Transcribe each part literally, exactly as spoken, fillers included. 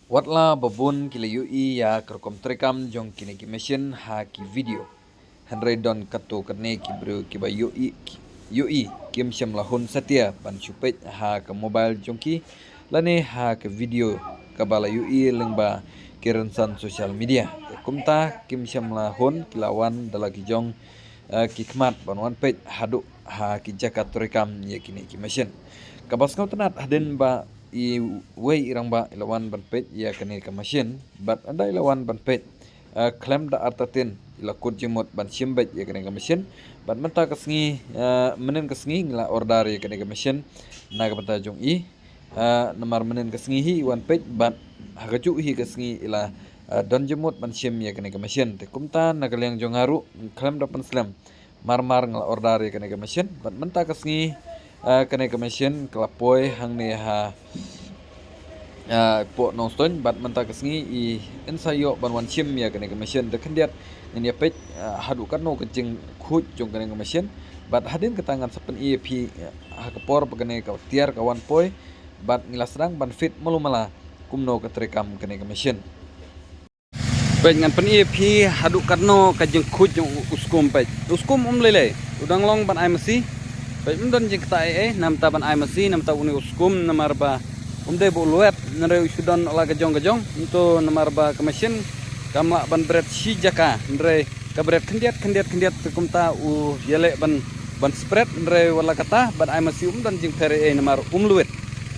Watla ba bun ki la ïohi ïa ka rukom treikam jong kine ki machine ha ki video, hynrei don katto katne ki briew kiba ïohi, ïohi kim shym la hun satia ban shu peit ha ka mobile jong ki lane ha ka video kaba la ïohi lyngba ki rynsan social media. Te kumta kim shym la hun, ki la wan da la ki jong, eh, ki khmat ban wan peit haduh ha ki jaka treikam ïa kine ki machine. Kaba sngewtynnat, hadien ba iwei i rangbah i la wan ban peit ïa kane ka machine, bad ynda i la wan ban peit, eh, khlem da artatien i la kut jingmut ban shim beit ïa kane ka machine. Bad mynta ka sngi, eh, mynnin ka sngi ngi la order ïa kane ka machine na ka bynta jong i. Eh, namar mynnin ka sngi hi i wan peit bad ha kajuh hi ka sngi i la, eh, don jingmut ban shim ïa kane ka machine. Te kumta na ka liang jong nga ruh, khlem da pynslem, mar mar nga la order ïa kane ka machine. Bad mynta ka sngi, eh, kane ka machine ka la poi hangne ha, eh, poh Nongstoiñ, bad mynta ka sngi i yn sa ïoh ban wan shim ïa kane ka machine. Te khyndiat ngin ïa peit, eh, haduh katno ka jingkhuid jong kane ka machine. Bad hadien kata ngan sa pyni ïa phi, eh, ha ka por ba kane ka tiar ka wan poi, bad ngi la sdang ban fit malu mala kumno ka treikam kane ka machine. Peit, ngan pyni ïa phi haduh katno ka jingkhuid jong u skum. Peit, u skum um lei lei, u dang long ban ai masi. Peit, um don jingktah ei ei namar ban ai masi namar une u skum, namar ba um dei ba u lwet, hynrei u shu don la ka jong ka jong. Nto namar ba ka machine kam lah ban bret shi jaka, hynrei ka bret khyndiat khyndiat khyndiat. Te kumta u ïaleh ban, ban spread, hynrei wat la kata ban ai masi um don jingpher ei ei namar um lwet.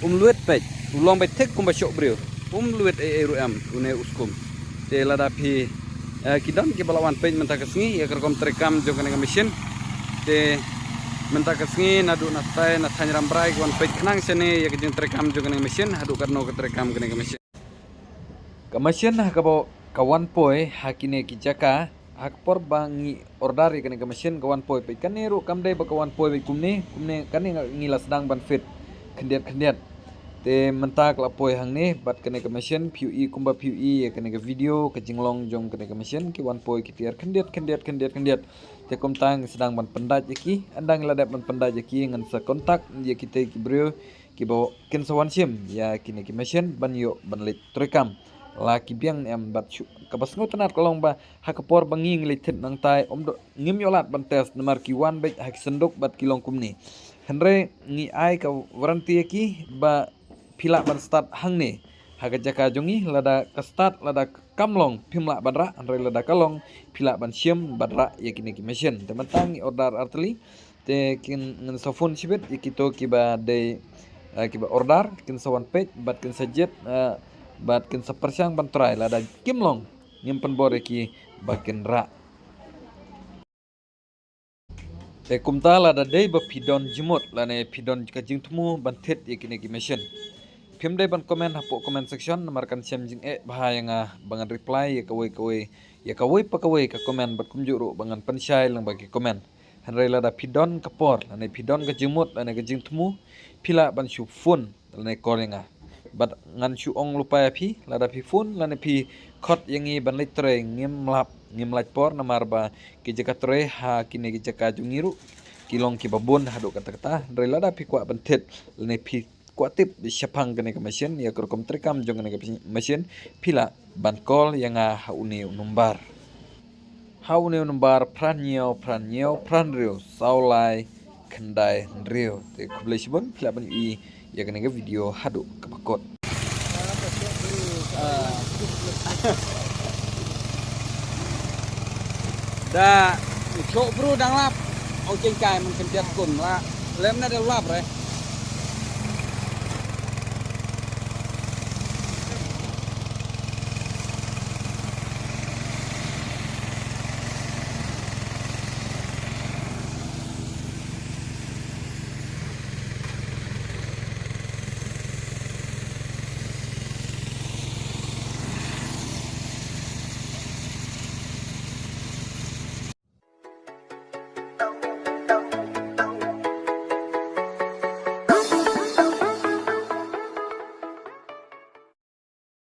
Um lwet. Peit, u long beit thik kumba shoh briew. Um lwet ei ei ruh em une u skum. Te lada phi, eh, ki don kiba la wan peit mynta ka sngi ïa ka rukom treikam jong kane ka machine. Te mynta ka sngi naduh na Stai, na thaiñ Rambrai ki wan peit khnang shane ïa ka jingtreikam jong kane ka machine, haduh katno ka treikam kane ka machine. Ka machine ha kaba ka wan poi ha kine ki jaka, ha ka por ba ngi order ïa kane ka machine ka wan poi. Peit, kane ruh kam dei ba ka wan poi beit kumne, kumne kane nga, ngi la sdang ban fit khyndiat khyndiat. Te mynta ka la poi hangne, bad kane ka machine phi ïohi kumba phi ïohi ïa kane ka video, ka jinglong jong kane ka machine, ki wan poi ki tiar khyndiat khyndiat khyndiat khyndiat. Te kumta ngi sdang ban pyndait ïa ki, ynda ngi la dep ban pyndait ïa ki ngan sa contact ïa kitei ki briew kiba kin sa wan shim ïa kine ki machine ban ïoh ban leit treikam la ki biang ne em. Bad shu, kaba sngewtynnat ka long ba ha ka por ba ngi ngi leit thied nangtai, um do, ngim ïoh lad ban test namar ki wan beit ha ki synduk bad ki long kumne. Hynrei ngi ai ka warranty ïa ki ba phi lah ban start hangne ha ka jaka jong ngi, lada ka start, lada kam long phim lah ban rah, hynrei lada ka long phi lah ban shim ban rah ïa kine ki machine. Te mynta ngi order artylli, te kin, ngin sa phone shibit ïa kito kiba dei, eh, kiba order, kin sa wan peit bad kin sa jied, eh, bad kin sa pyrshang ban try, lada kim long ngim pynbor ïa ki ba kin rah. Te kumta lada dei ba phi don jingmut lane phi don ka jingthmu ban thied ïa kine ki machine, phim dei ban comment hapoh comment section, namar kan shem jingeh bha ïa nga ba ngan reply ïa kawei kawei, ïa kawei pa kawei ka comment, bad kumjuh ruh ba ngan pynshai lyngba ki comment. Hynrei lada phi don ka por lane phi don ka jingmut lane ka jingthmu, phi lah ban shu phone lane call ïa nga. Bad ngan shu ong lypa ïa phi, lada phi phone lane phi khot ïa ngi ban leit trei, ngim lap, ngim lait por, namar ba ki jaka trei ha kine ki jaka jong ngi ruh ki long kiba bun haduh katta katta. Hynrei lada phi kwah ban thied lane phi kwah tip shaphang kane ka machine, ïa ka rukom treikam jong kane ka machine, phi lah ban call ïa nga ha une u number. Ha une u number phra hynñiew phra hynñiew phra hynriew saw lai khyndai hynriew. Te khublei shibun, phi lah ban ïohi ïa kane ka video haduh kaba kut. Da, shoh bru dang lap. Ong jingkai man khyndiat kun la. Lem na da lap re.